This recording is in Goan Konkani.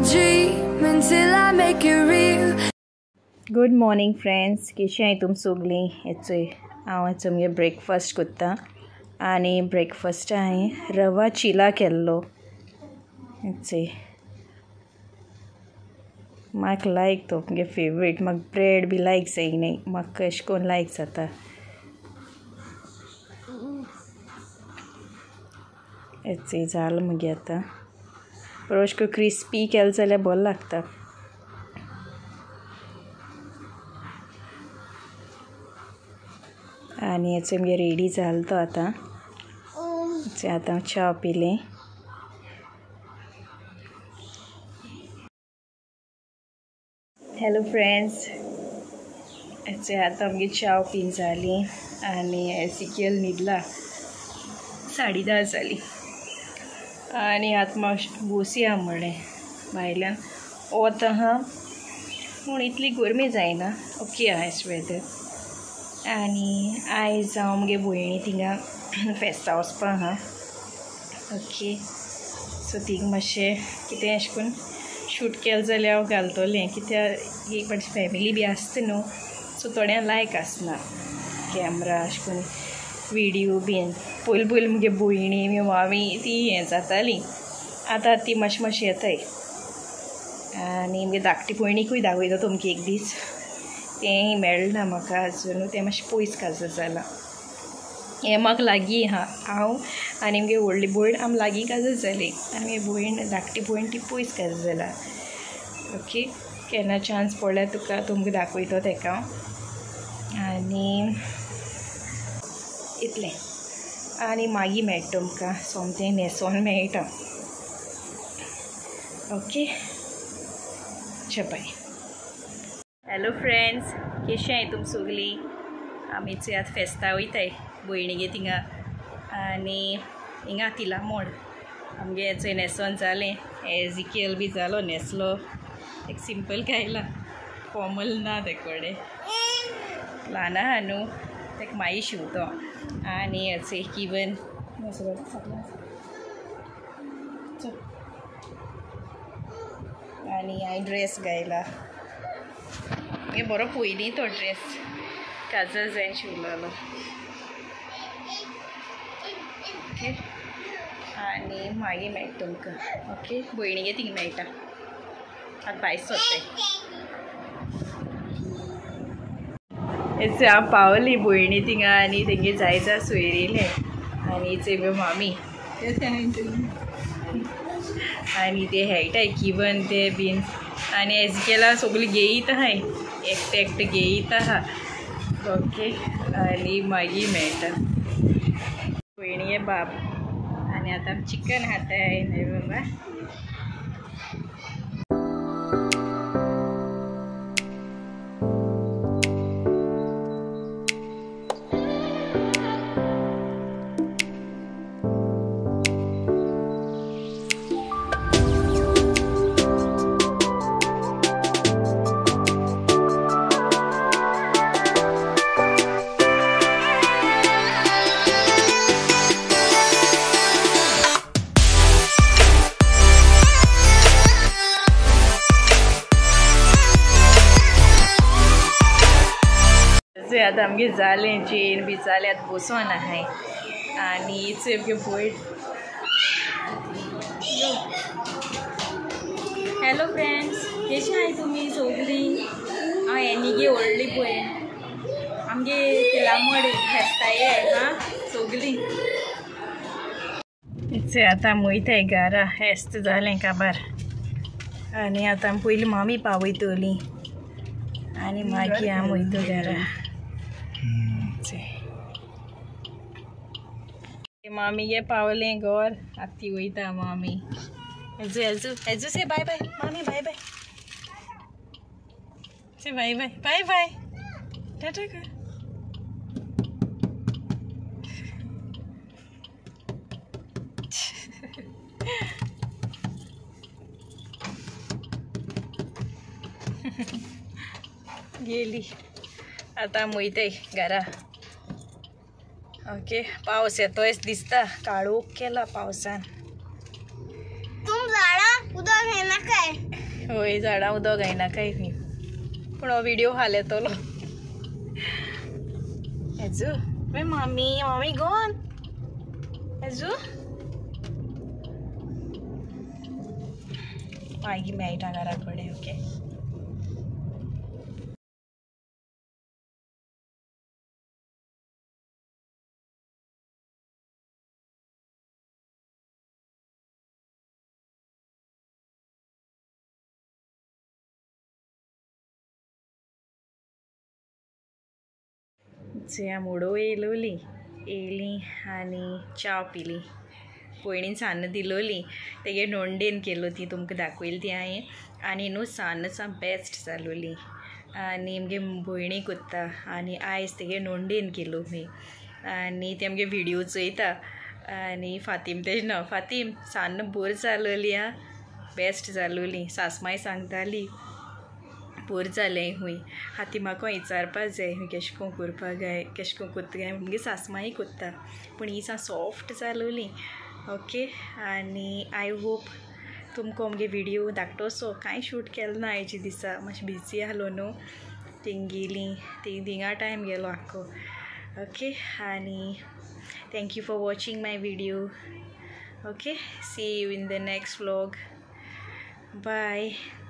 I'll dream until I make it real. Good morning friends, कशी आहाय तुम सगळीं? हेचोय हांव हेचो मुगे ब्रेकफास्ट करता आनी ब्रेकफास्ट हांवें रवा चिला केल्लो. हेचोय म्हाका लायक तो मुगे फेवरेट. म्हाका ब्रेड बी लायक जायना, म्हाका अशें करून लायक जाता. हेचोय जालो मुगे आतां. बरो अशें करून क्रिस्पी केलें जाल्यार बरो लागता. आनी हेचो मुगे रेडी जालो तो आतां. आतां च्या पिलें. हॅलो फ्रेंड्स, हेचे आतां आमगे च्या पीन जाली आनी एसिकियल न्हिदला. 10:30 जाली आनी आतां मातशें बसया म्हणलें भायल्यान. वत आहा पूण इतली गरमी जायना, ओके आहा एश वेदर. आनी आयज हांव मुगे भयणी थिंगा फेस्ता वचपा आहा. ओके, सो थिंगा मातशें कितें अशें करून शूट केलें जाल्यार हांव घालतलें, कित्याक एक फावटी फॅमिली बी आसता न्हू, सो थोड्यांक लायक आसना कॅमरा अशें करून विडियो बीन. पयलीं पयलीं मुगे भयणी मुगे मामी ती हें जाताली, आतां ती मातशें मातशें येताय. आनी मुगे धाकटी भयणीकूय दाखयता तुमकां एक दीस, तेंय मेळना म्हाका आजून, तें मातशें पयस काजार जालां. हें म्हाका लागीं आहा, हांव आनी मुगे व्हडली भयण आम लागीं काजार जाली आनी मुगे भयण धाकटी भयण ती पयस काजार जाला. ओके, केन्ना चान्स पडल्यार तुका तुमकां दाखयतो तेका. आनी इतलें. आनी मागीर मेळटा तुमकां, सोमतें न्हेसोन मेळटा. ओके, बाय. हॅलो फ्रेंड्स, कशी आहाय तुम सगळीं? आमी आतां फेस्ता वयताय भयणीगे थिंगा. आनी हिंगा तिलामोड आमगे चोय न्हेसोन जालें, एजिकेल बी जालो न्हेसलो, एक सिंपल खायला, फॉर्मल ना तेकोडे, ल्हान आहा न्हू तेका मागीर शिंवतो. आनी हेचो किवन आनी हांवें ड्रेस घायला. हे बरो पयलीं तो ड्रेस काजल जायन शिवलेलो. ओके, आनी मागीर मेळटा तुमकां. ओके, भयणीगे थिंगा मेळटा. आतां भायर सोदताय. हेचे हांव पावली भयणी थिंगा आनी तेंगे जायजा सोयरिलें. आनी हेचे मामी आनी ते हेळटाय किवन ते बीन. आनी एजिकेला सगळीं घेयत आहाय, एकटें एकटें घेयत आहा. ओके, आनी मागीर मेळटा भयणी बाब. आनी आतां चिकन खाताय न्हय बाबा. आतां आमगे जालें जेन बी जालें, आतां बसोन आहाय. आनी चोय आमगे भयण. हॅलो फ्रेंड्स, कशी आहाय तुमी सगळीं? हांव एनिगे व्हडली भयण. आमगे तिलामोड फेस्ताय हा सगळीं. चोय आतां आमी वयताय घरा, फेस्त जालें काबार. आनी आतां पयलीं मामी पावयतली आनी मागीर आमी वयता घरा. मामी गे पावलें घर, आतां ती वयता मामी. एजू एजू एजू से बाय बाय मामी, बाय बाय से, बाय बाय बाय बाय, टाटा कर. गेली आतां वयताय घरा. ओके, पावस येतोय दिसता, काळोख केला पावसान. तुम झाडां उदक घायनाकाय. हय झाडां उदक घायनाकाय खंय. पूण हो व्हिडिओ हाल येतलो. एजू वे मामी मामी गॉन एजू. मागीर मेळटा घरा कडेन. ओके मोडो येयलोली येयली आनी च्या पिली. भयणीन सान्न दिलोली तेगे नोंडेन केलो ती तुमकां दाखयली ती हांवें. आनी न्हू सान्न सा बेस्ट जालोली. आनी आमगे भयणी कोत्ता आनी आयज तेगे नोंडेन केलो खंय. आनी ते आमगे व्हिडियो चोयता. आनी फातीम तेजें नांव फातीम सान्न बोर जालोली आं बेस्ट जालोली. सासमाय सांगताली बोर जालें खूंय. हाती म्हाका विचारपा जाय खूंय केशें कोन करपा जाय केशें कोन कोत्ता काय. मुगे सासमाय कोत्ता पूण ही सा सॉफ्ट जालोली. ओके आनी I hope तुमकां मुगे व्हिडियो धाकटोसो कांय शूट केलो ना आयच्या दिसा. मातशें बिजी आसलो न्हू तेंगेली थिंगा टायम गेलो आख्खो. ओके आनी thank you for watching my video. Okay see you in the next vlog. Bye.